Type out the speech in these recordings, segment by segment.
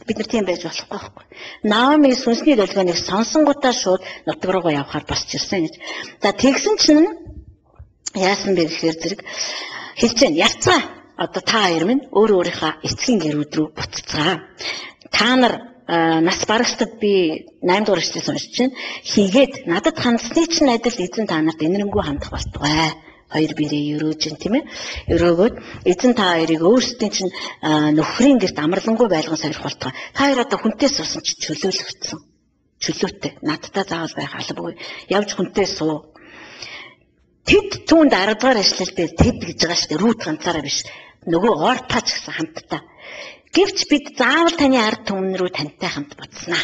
Бид нар тийм байж болохгүй байхгүй. Наоми сүнсний долгионыг сонсонгуудаа шууд нутаг руугаа явахаар босч ирсэн гэж. За тэгсэн чинь яасан бэ гэхээр зэрэг хэлж байна. Явцгаа. Одоо та хоёр минь өөр өөрийнхөө эцгийн гэрүүд рүү буцацгаа. Та нар нас барагстад би 8 дугаар эшлээс уншиж байна. Хийгээд надад хандсны чинь адил эзэн та нарт энэрэнгүй хандах болтугай. Хоёр биерээ өрөөж ин тийм ээ. Өрөөгөөд эзэн та хоёрыг өөрсдийн чинь нөхрийн гэрт амарлингуй байлган сойрох болтугай. Та хоёр одоо хүнтэй суусан чи чөлөөлөгдсөн. Чөлөөтэй. Надтай заавал байх албагүй. Явж хүнтэй суу. Тэд түүнд 10 дугаар эшлэл дээр тэд гэж байгаа шүү дээ. Рут ганцаараа биш. Нөгөө Орпа ч гэсэн хамтдаа. Гэвч бид заавал таны ард түмэн рүү тантай хамт буцнаа.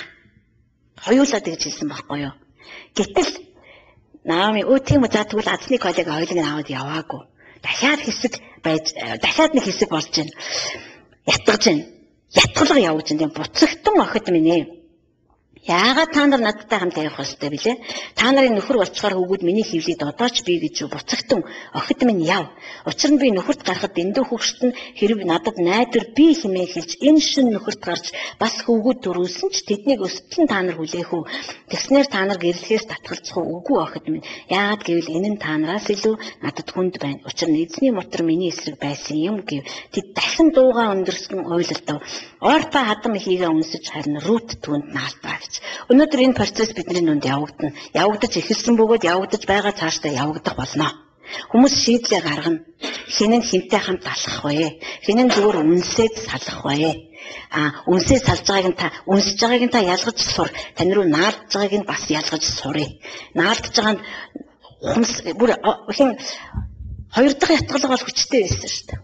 Хоёулаа тэгж хэлсэн байхгүй юу? Гэтэл Наоми өө тийм үү, за тэгвэл азны коллег хоёулыг нь аваад яваагүй. Дахиад хэсэг байж, дахиад нэг хэсэг болж байна. Ятгаж байна. Ятгалга явж байна. Буцагтан охид минь ээ. Яагаад та нар надтай хамт явах ёстой билээ? Та нарын нөхөр болчоор хүүгүүд миний хөвлөд одоо ч би гэж буцагтан охид минь яв. Учир нь би нөхөрт гарахад дэндүү хөвгшт нь хэрв надад найдвар би хэмээн хэлж энэ шин нөхөрт гарч бас хүүгүүд төрүүлсэн ч тэднийг өсөлтөн та нар хүлээх үү? Тэгснээр та нар гэрлэхээс татгалзах уу? Үгүй охид минь. Яагаад гэвэл энэ нь та нараас илүү надад хүнд байна. Учир нь эзний мотор миний эсрэг байсан юм гэв. Тэд дахин дуугаа өндөрсөн уйлалдав. Орпа хадам хийгээ үнсэж харин Рут түүнд наалтаа гэж. Өнөөдөр энэ процесс бидний нүнд явагдана. Явагдаж эхэлсэн бөгөөд явагдаж байгаа цаашдаа явагдах болно. Хүмүүс шийдлээ гаргана. Хэн нь хэнтэй хамт алхах вэ? Хэн нь зүгээр үнсээд салах вэ? А үнсээ салж байгааг нь та үнсэж байгааг нь та ялгаж сур. Тань руу наалдж байгааг нь бас ялгаж сурыг. Наалдж байгаа нь хумс бүр хэн хоёр дахь ятгалга бол хүчтэй байсан шүү дээ.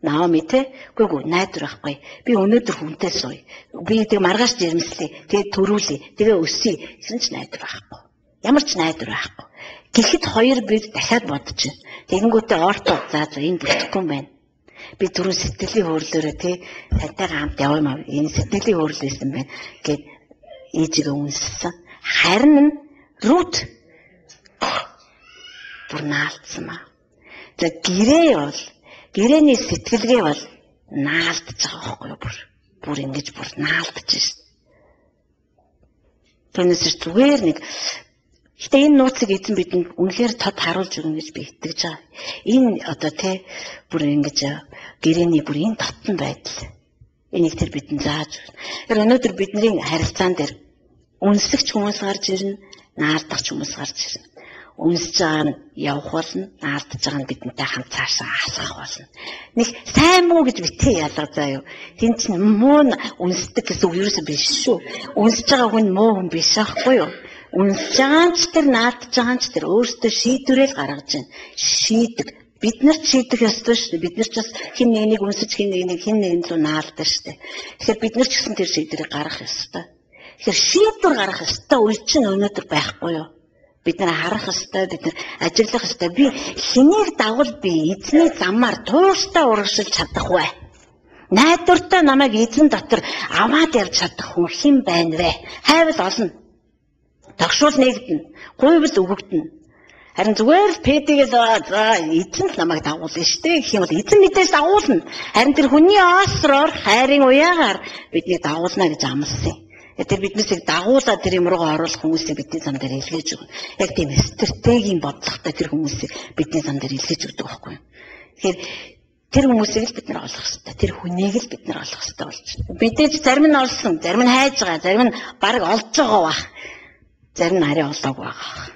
Наоми те үгүй найдвар байхгүй. Би өнөөдөр хүнтэй сууя. Би тэг маргааш жирэмслээ. Тэгээ төрүүлээ. Тэгээ өсөе. Гэсэн ч найдвар байхгүй. Ямар ч найдвар байхгүй. Гэхэд хоёр бид дахиад бодож байна. Тэгэнгүүтээ Орто за энэ бүтггүй юм байна. Би түрүү сэтгэлийн хөрлөөрөө те тантайгаа хамт яваа юм аа. Энэ сэтгэлийн хөрлөл байсан байна гэд ээжигээ үнссэн. Харин нь Рут бүр наалтсан маа. За гэрээ бол гэрээний сэтгэлгээ бол наалдж байгаа байхгүй юу бүр. Бүр ингэж бүр наалдж шээ. Тэрнээс зүгээр нэг гэтээ энэ нууцыг эзэн бидэнд үнэхээр тод харуулж өгнө гэж би итгэж байгаа. Энэ одоо те бүр ингэж гэрээний бүр энэ дотн байдал. Энийг тэр бидэнд зааж өгнө. Тэр өнөөдөр бидний харилцаан дээр үнсэгч хүмүүс гарч ирнэ, наалдагч хүмүүс гарч ирнэ. Үнсэж байгаа нь явах болно, наалдж байгаа нь бидэнтэй хамт цаашаа алхах болно. Нэг сайн муу гэж битгий ялга заа юу. Тин чинь муу нь үнсдэг гэсэн үг юусэн биш шүү. Үнсэж байгаа хүн муу хүн биш аахгүй юу? Үнсэж байгаа нь ч тэр наалдж байгаа нь ч тэр өөртөө шийдвэрээ л гаргаж байна. Шийдэг. Бид нар ч шийдэх ёстой шүү дээ. Бид нар ч бас хэн нэгнийг үнсэж хэн нэгнийг хэн нэгэн рүү наалдана шүү дээ. Тэгэхээр бид нар ч гэсэн тэр шийдвэрийг гаргах ёстой. Тэгэхээр шийдвэр гаргах ёстой үе чинь өнөөдөр байхгүй юу? Бид нар харах ёстой, бид нар ажиглах ёстой. Би хэнийг дагвал би эзний замаар тууштай урагшилж чадах вэ? Найдвартай намайг эзэн дотор аваад явж чадах хүн хэн байна вэ? Хайвал олно. Тогшуул нэгдэнэ. Гуйвал өгөгдөнө. Харин зүгээр л пэдигээл за эзэн л намайг дагуулна шүү дээ гэх юм бол эзэн мэдээж дагуулна. Харин тэр хүний оосроор хайрын уяагаар бидний дагуулна гэж амласан. Тэр биднээсийг дагуулаад тэр юм руугаа оруулах хүмүүсийг бидний зам дээр илгээж өгнө. Яг тийм стратегийн бодлоготой тэр хүмүүсийг бидний зам дээр илгээж өгдөг байхгүй юу? Тэгэхээр тэр хүмүүсийг л бид нар олох хэрэгтэй. Тэр хүнийг л бид нар олох хэрэгтэй болж байна. Мэдээж зарим нь олсон, зарим нь хайж байгаа, зарим нь бараг олж байгаа бах. Зарим нь арай олоогүй байгаа.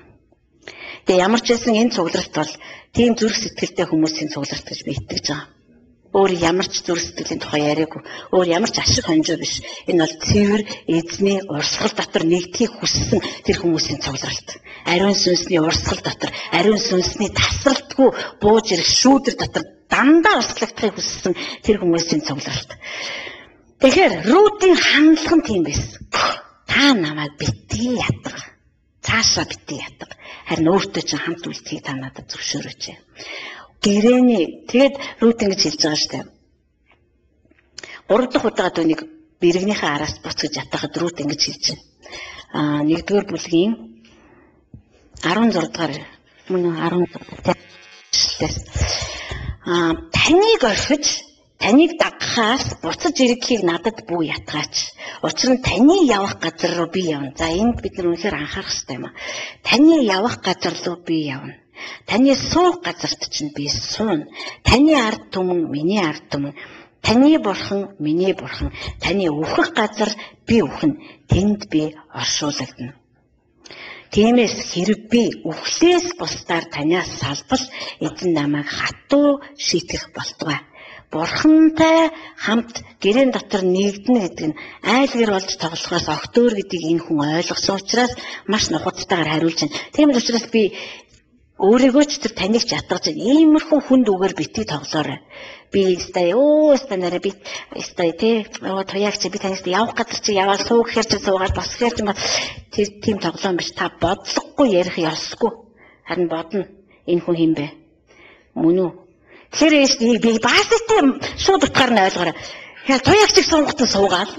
Тэгээ ямар ч байсан энэ цугларт бол тийм зүрх сэтгэлтэй хүмүүсийн цугларт гэж би итгэж байгаа. Өөр ямар ч зүрх сэтгэлийн тухай яриаггүй. Өөр ямар ч ашиг хонжоо биш. Энэ бол цэвэр эзний урсгал дотор нэгдэхийг хүссэн тэр хүмүүсийн цугларалт. Ариун сүнсний урсгал дотор, ариун сүнсний тасралтгүй бууж ирэх шүүдэр дотор дандаа урсгалагдахыг хүссэн тэр хүмүүсийн цугларалт. Тэгэхээр Рутийн хандлага нь тийм байсан. Та намайг битгий ятга. Цаашаа битгий ятга. Харин өөртөө чинь хамт үлдэхийг та надад зөвшөөрөөч. Гэрээний тэгээд Рут ингэж хэлж байгаа шүү дээ. 3 дахь удаага түүнийг бэрэгнийхээ араас буцаж ятгахад Рут ингэж хэлж байна. Аа 1-р бүлгийн 16 дугаар мөн 16 эшлэлээс аа таныг орхиж Таныг дагахаас буцаж ирэхийг надад бүү ятгаач. Учир нь таны явах газар руу би явна. За энд бид нар үнэхээр анхаарах хэрэгтэй юм а. Таны явах газар руу би явна. Таны суух газарт чинь би сууна. Таны ард түмэн миний ард түмэн. Таны бурхан миний бурхан. Таны үхэх газар би үхнэ. Тэнд би оршуулгадана. Тиймээс хэрэг би үхлээс бусдаар танаас салбал эзэн намайг хатуу шийтгэх болтугай. Бурхантай хамт гэрэн дотор нэгдэнэ гэдэг нь айл гэр болж тоглохоос огт өөр гэдгийг энэ хүн ойлгосон учраас маш нухацтайгаар хариулж байна. Тийм л учраас би өөрийгөө ч тэр таныг ч ятгаж байна. Иймэрхүү хүнд үгээр битгий тоглоорой. Би өстой өө өстой нараа би өстой тий туяагч би танаас явах газар чи яваад суух гэхэр чи суугаад босох гэхэр чи тэр тийм тоглоом биш. Та бодлогогүй ярих ёсгүй. Харин бодно. Энэ хүн хэн бэ? Мөн үү? Тэгэхээр би баастай шууд утгаар нь ойлгоорой. Яа туяагчийг суугат нь суугаад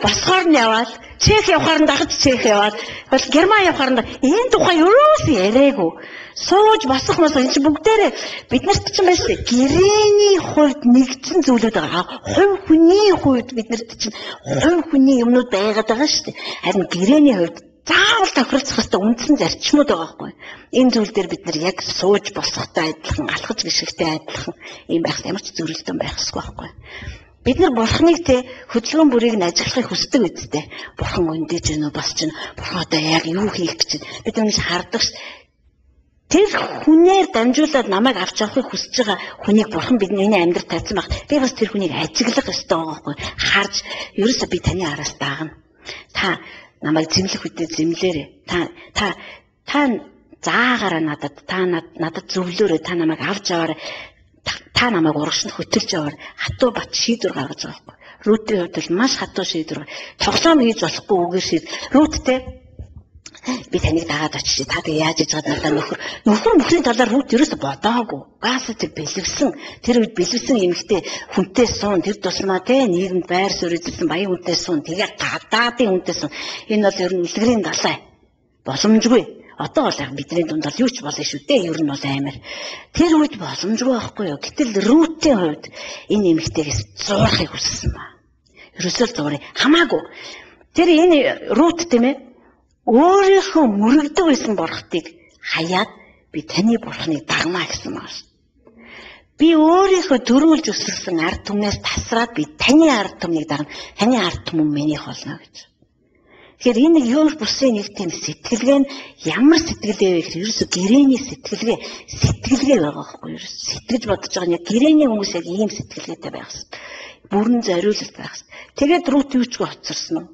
босхоор нь яваад Чех явахаар нь дагаж Чех яваад бол Герман явахаар нь энэ тухай юус яриаггүй. Сууж босох мос энэ чинь бүгдээрээ бид нарт чинь байж тээ гэрээний хувьд нэгдсэн зүйлүүд байгаа. Хувь хүний хувьд бид нарт чинь хувь хүний юмнууд байгаад байгаа шүү дээ. Харин гэрээний хувьд заавал тохиролцох ёстой үндсэн зарчмууд байгаа байхгүй. Энэ зүйл дээр бид нар яг сууж босохтой адилхан, алхаж гიშгтэй адилхан юм байх ямар ч зөрөлдөн байх ёсгүй байхгүй. Бид нар бурхныг те хөдөлгөөн бүрийг нь ажиглахыг хүсдэг үсттэй. Бурхан өндөөж гэнэ үү, босч гэнэ. Бурхан одоо яг юу хийх гэж байна. Бид нар хардаг ш. Тэр хүнээр дамжуулаад намайг авч явахыг хүсэж байгаа хүнийг бурхан бидний амьдрал тавьсан баг. Би бас тэр хүнийг ажиглах ёстой байгаа байхгүй. Харж ерөөсөө би таны араас дагна. Та намайг зэмлэх үедээ зэмлээрэй. Та та заагаараа надад та надад зөвлөөрэй. Та намайг авч яваарай. Та намайг урагш нь хөтөлж яваар хатуу бат шийдвэр гаргаж байгаа байхгүй. Рутийн хувьд бол маш хатуу шийдвэр. Тоглоом хийж болохгүй үгээр шийд. Руттэй би таныг дагаад очиж та тэг яаж иж байгаад надад нөхөр мөхрийн талаар Рут ерөөсө бодоогүй. Гаас тэр бэлэвсэн. Тэр үед бэлэвсэн эмэгтэй хүнтэй суун тэр тусмаа те нийгэмд байр суурь эзэлсэн баян хүнтэй суун тэгээ гадаадын хүнтэй суун. Энэ бол ер нь үлгэрийн далай. Боломжгүй. Одоо бол яг бидний дунд бол юу ч болно шүү дээ. Ер нь бол амар. Тэр үед боломжгүй байхгүй юу? Гэтэл Рутийн хувьд энэ эмэгтэйгээс зуурахыг хүссэн ба. Ерөөсөө л зуурыг хамаагүй. Тэр энэ Рут тийм ээ өөрийнхөө мөрөгдөг байсан бурхтыг хаяад би таны бурхныг дагнаа гэсэн байна. Би өөрийнхөө төрүүлж өсгсөн ард түмнээс тасраад би таны ард түмнийг дагна. Таны ард түмэн минийх болно гэж. Тэгэхээр энэ нэг юм бүсийн нэг тийм сэтгэлгээ нь ямар сэтгэлгээ вэ гэхээр ерөөсө гэрээний сэтгэлгээ байгаа байхгүй юу? Сэтгэж бодож байгаа нь яг гэрээний хүмүүс яг ийм сэтгэлгээтэй байх хэрэгтэй. Бүрэн зориулалт байх хэрэгтэй. Тэгээд Рут юу ч хоцорсон уу?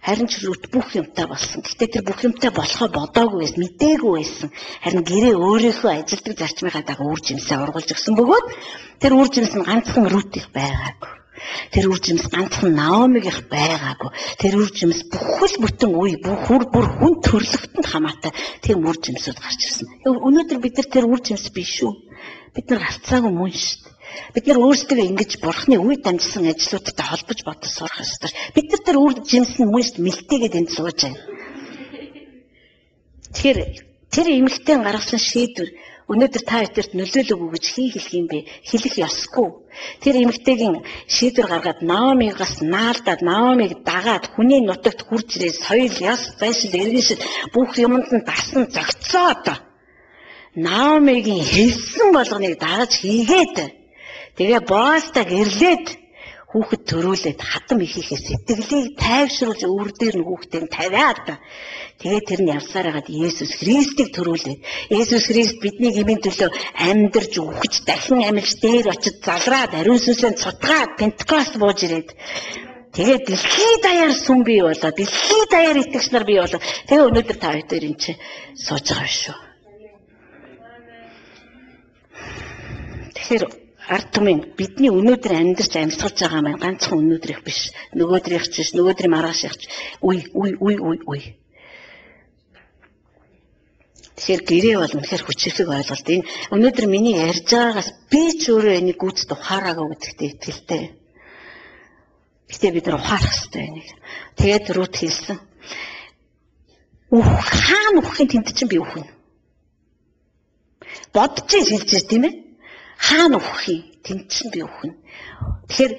Харин ч Рут бүх юмтай болсон. Гэхдээ тэр бүх юмтай болохоо бодоогүй байсан, мдээгүй байсан. Харин гэрээ өөрийнхөө ажилтг зарчмынхаа дагуу үр жимсээ ургуулж өгсөн бөгөөд тэр үр жимс нь ганцхан Рутийнх байгаагүй. Тэр үр жимс ганцхан Наомигийнх байгаагүй. Тэр үр жимс бүхэл бүтэн үе, бүх үр бүр хүн төрлөختөнд хамаатай тийм үр жимсүүд гарч ирсэн. Өнөөдөр бид нар тэр үр жимс биш үү? Бид нар гарцаагүй мөн шүү дээ. Бид нар өөрсдөө ингэж бурхны үе дамжсан ажлуудтай холбож бодож сурах ёстой. Бид нар тэр үр жимс нь мөн шүү дээ. Мэлтэйгээд энд сууж байна. Тэгэхээр тэр эмэгтэй гаргасан шийдвэр өнөөдөр та бүдэрт нөлөөлөөгүй гэж хий хэлэх юм бэ? Хэлэх ёсгүй. Тэр эмэгтэйгийн шийдвэр гаргаад Наомигаас наалдаад Наомиг дагаад хүний нутагт хурж ирээд соёл, ёс, заншил, иргэншил бүх юмд нь дасан зохицоод Наомигийн хэлсэн болгоныг дагаж хийгээд тэгээ Боостай гэрлээд хүүхэд төрүүлээд хатам ихийнхээ сэтгэлийг тайвшруулж өвөр дээр нь хүүхдээ тавиад тэгээ тэр нь явсаар хагаад Есүс Христийг төрүүлээд Есүс Христ бидний гмийн төлөө амьдарч үхэж дахин амьж дээр очиж залраад ариун сүнсээ цутгаад Пентекост бууж ирээд тэгээ дэлхий даяар сүм бий болоод дэлхий даяар итгэгч нар бий болоод тэгээ өнөөдөр та хоёр энэ чи сууж байгаа биш үү? Тэгэхээр ард түмэн бидний өнөөдөр амьдарч амьсгалж байгаа маань ганцхан өнөөдрийнх биш. Нөгөөдрийнх ч биш, нөгөөдрийн маргаашийнх ч үе үе үе үе үе. Тэгэхээр гэрээ бол үнэхээр хүчирхэг ойлголт. Энэ өнөөдөр миний ярьж байгаагаас би ч өөрөө энийг гүйцэд ухаараагүй гэдэгтээ итгэлтэй. Гэтэ бид нар ухаарах хэрэгтэй энийг. Тэгээд Рут хэлсэн. Хаана үхэхийн тэнд чинь би үхнэ. Бодож хэлж тийм ээ. Хаана үхэх юм? Тэнд чинь би үхнэ. Тэгэхээр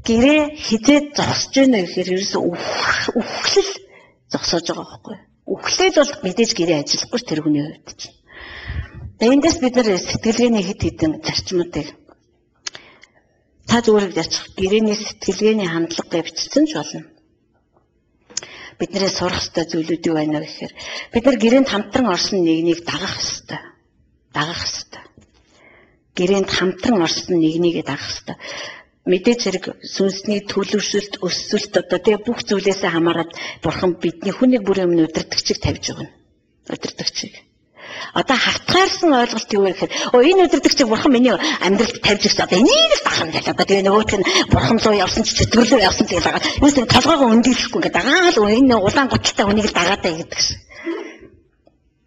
гэрээ хизээд зогсож байна гэхээр ерөөсөө үхлэл зогсоож байгаа байхгүй юу? Үхлээд бол мэдээж гэрээ ажиллахгүй тэр хүний хувьд чинь. Тэгээ эндээс бид нар сэтгэлгээний хэд хэдэн зарчмуудыг та зүгээр яачих гэрээний сэтгэлгээний хандлага гэж бичсэн ч болно. Бидний сурах ёстой зүйлүүд юу байна вэ гэхээр бид нар гэрээнд хамтран орсон нэгнийг дагах ёстой. Дагах ёстой. Гэрээнд хамтран орсон нэгнийгээ дагах ёстой. Мэдээж хэрэг сүнсний төлөвшөлт, өсөлт одоо тэгээ бүх зүйлээсээ хамаарат бурхан бидний хүнийг бүрийн өмнө удирдагчийг тавьж өгнө. Удирдагчийг. Одоо хавтгаарсан ойлголт юу вэ гэхээр энэ удирдагчийг бурхан миний амьдралд тавьж өгсөн. Одоо энийг л дагна гэл. Одоо тэгээ нөгөөх нь бурхан руу явсан ч чөтгөр рүү явсан тэгэл дагаад. Юусэн толгойгоо өндийлэхгүй ингээд дагаал энэ улаан гуталтай хүнийг л дагаад бай гэдэг шин.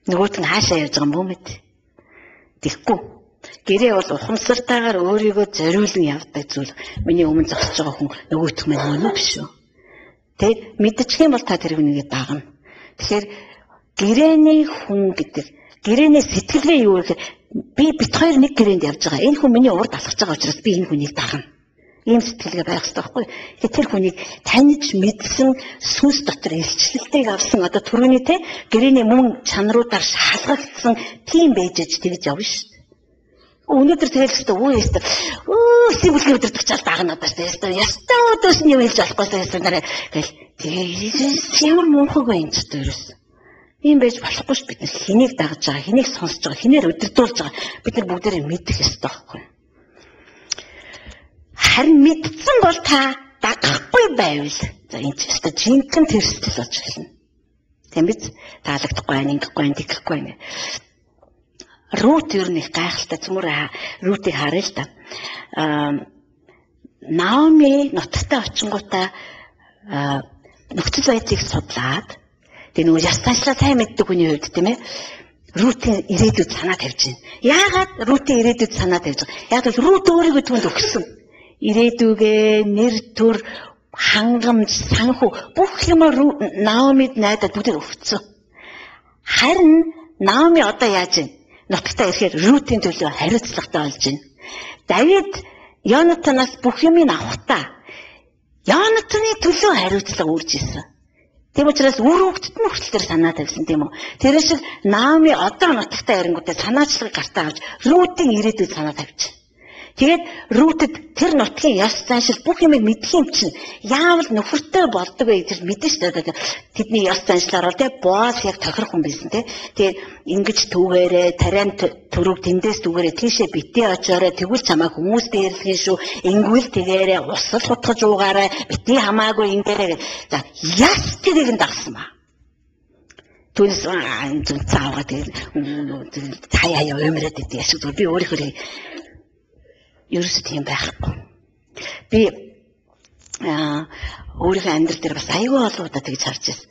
Нөгөөх нь хаашаа явж байгаа юм бүү мэд. Тэгэхгүй. Гэрээ бол ухамсартайгаар өөрийгөө зориулан явдаг зүйл. Миний өмнө зогсож байгаа хүн нөгөөх мань мөн үү биш үү? Тэ мэдчих юм бол та тэр хүнийг дагна. Тэгэхээр гэрээний хүн гэдэг гэрээний сэтгэлгээ юу вэ гэхээр би бит хоёр нэг гэрээнд явж байгаа. Энэ хүн миний урд алхаж байгаа учраас би энэ хүнийг дагна. Ийм сэтгэлгээ байх хэрэгтэй байхгүй юу? Тэгэхээр тэр хүнийг таньж мэдсэн сүнс дотор илчлэлтийг авсан одоо түрүүний те гэрээний мөн чанаруудаар шалгагдсан тийм байж аж тэгж явна шүү дээ. Өнөөдөр тэгэл өстө өө өстө өө бүлгийн өдөртөгчл дагна одоо өстө ястаа өдөөс нь юм хэлж болохгүй өстө нараа гэл тэгээ ямар муухай вэ энэ ч өстө ерөөс. Ийм байж болохгүй ш бид нар хэнийг дагаж байгаа, хэнийг сонсож байгаа, хинээр удирдуулж байгаа бид нар бүгдээрээ мэдэх ёстой байхгүй. Харин мэдсэн бол та дагахгүй байвал за энэ ч өстө жинхэнэ тэрсэл болж эхэлнэ. Тийм биз? Таалагдахгүй байна, ингэхгүй байна, тэгхгүй байна. Рут ер нь их гайхалтай цөмөр Рутыг харъя л да. Наоми нутагтаа очингуудаа нөхцөл байдлыг судлаад тэгээ нөгөө яс таншлаа сайн мэддэг хүний хувьд тийм Рутийн ирээдүйд санаа тавьж байна. Яагаад Рутийн ирээдүйд санаа тавьж байгаа? Яг л Рут өөрийгөө түүнд өгсөн. Ирээдүгээ, нэр төр, хангамж, санхүү бүх юм Наомид найдаад бүгдийг өгсөн. Харин Наоми одоо яаж вэ? Нутагтаа ирэхээр Рутийн төлөө хариуцлагатай болж байна. Давид Йонатанаас бүх юмыг авахдаа Йонатаны төлөө хариуцлага үүрж ирсэн. Тийм учраас үр хөвгтөд нь хүртэл тэр санаа тавьсан тийм үү. Тэр шиг Наоми одоо нутагтаа ирэнгүүтээ санаачлагыг гартаа авч Рутийн ирээдүйд санаа тавьж. Тэгээд Рутэд тэр нутгийн ёс заншил бүх юмыг мэдэх юм чинь яавал нөхөртэй болдог вэ гэж мэдэн шүү дээ. Тэдний ёс заншлаар бол тэ Боаз яг тохирох хүн байсан тэ. Тэгээд ингэж түүгээрээ тариан төрөг тэндээс түүгээрээ тийшээ битээ очоорой тэгвэл чамайг хүмүүс дээрлэх шүү. Ингүүл тэгээрээ усал хутгаж уугаарай битээ хамаагүй ингээрэй. За яс тэрийг нь дагсан ба. Түүнээс зүнцэн аваад тэгээд хаяа хаяа уймраад идэв. Яшиг зүгээр би өөрийнхөө ерөөсөө тийм байхгүй. Би өөрийнхөө амьдрал дээр бас аюул олон удаа тэгж харж байсан.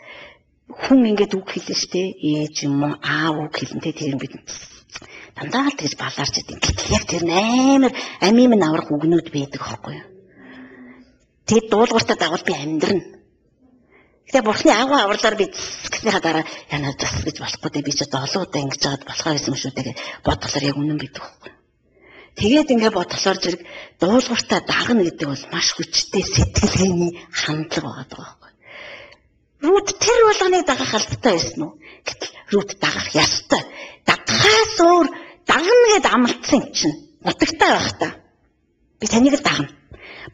Хүн ингээд үг хэлнэ штэ, ээж юм уу, аав үг хэлнэ те, тэр бид дандаа л тэгж балаарч идэв. Гэтэл яг тэр амар амийн минь аврах үгнүүд байдаг байхгүй юу? Тэгээд дуулууртаа дагавал би амьдрна. Гэтэ бурхны агуу авралаар би гэснийхаа дараа яна зас гэж болохгүй дээ. Би ч одоо олон удаа ингэж жаад болохоо гэсэн юм шүү дээ гэж бодглоор яг үнэн байдаг байхгүй юу? Тэгээд ингээ бодглоор зэрэг дуулууртаа дагна гэдэг бол маш хүчтэй сэтгэлгээний хандлага байгаа байхгүй. Рут тэр болгоныг дагах албатай байсан уу? Гэтэл Рут дагах ёстой. Дагахаас өөр дагна гэд амлцсан юм чинь нутагтай байх та. Би таныг л дагна.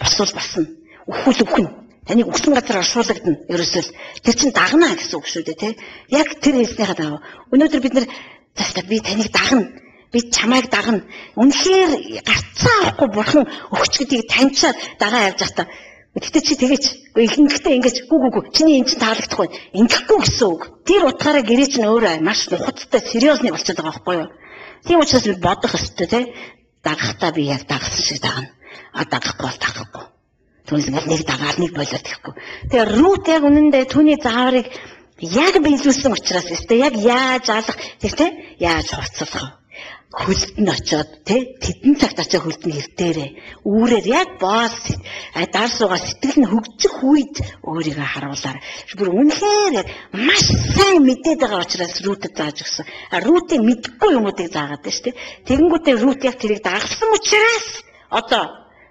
Босвол басна. Үхвэл үхнэ. Таныг үхсэн газар оршуулгадна. Ерөөсөө тэр чинь дагна гэсэн үг шүү дээ, тэ? Яг тэр хэлснийхаа дагав. Өнөөдөр бид нэр заастаа би таныг дагна. Би чамайг дагна. Үнэхээр гарцаа авахгүй бурхан өгч гэдгийг таньчаад дагаа явж байхдаа гэхдээ чи тэгээч. Ингэхдээ ингэж гү гү гү чиний энэ чинь таалагдахгүй. Ингэхгүй гэсэн үг. Тэр утгаараа гэрээ чинь өөрөө маш нухацтай сериосны болчиход байгаа байхгүй юу? Тийм учраас би бодох ёстой тий. Дагахтаа би яг дагсан шиг дагна. А дагахгүй бол дагахгүй. Түүнээс ингээл нэг дагаал нэг болоод тэгэхгүй. Тэгээ Рут яг үнэндээ түүний зааврыг яг биелүүлсэн учраас өстэй яг яаж алах тэр тий яаж хувцлах вэ? Хөлд нь очиод тий тэдэн цагт очиод хөлд нь хэвтээрээ үүрээр яг Боос Дар суугаа сэтгэл нь хөгжих үед өөрийгөө харуулаар. Бүр үнэхээр яг маш сайн мэдээд байгаа учраас Рутэд зааж өгсөн. А Рутийн мэдгүй юмнуудыг заагаад байна шүү дээ. Тэгэнгүүтээ Рут яг тэрийг дагалсан учраас одоо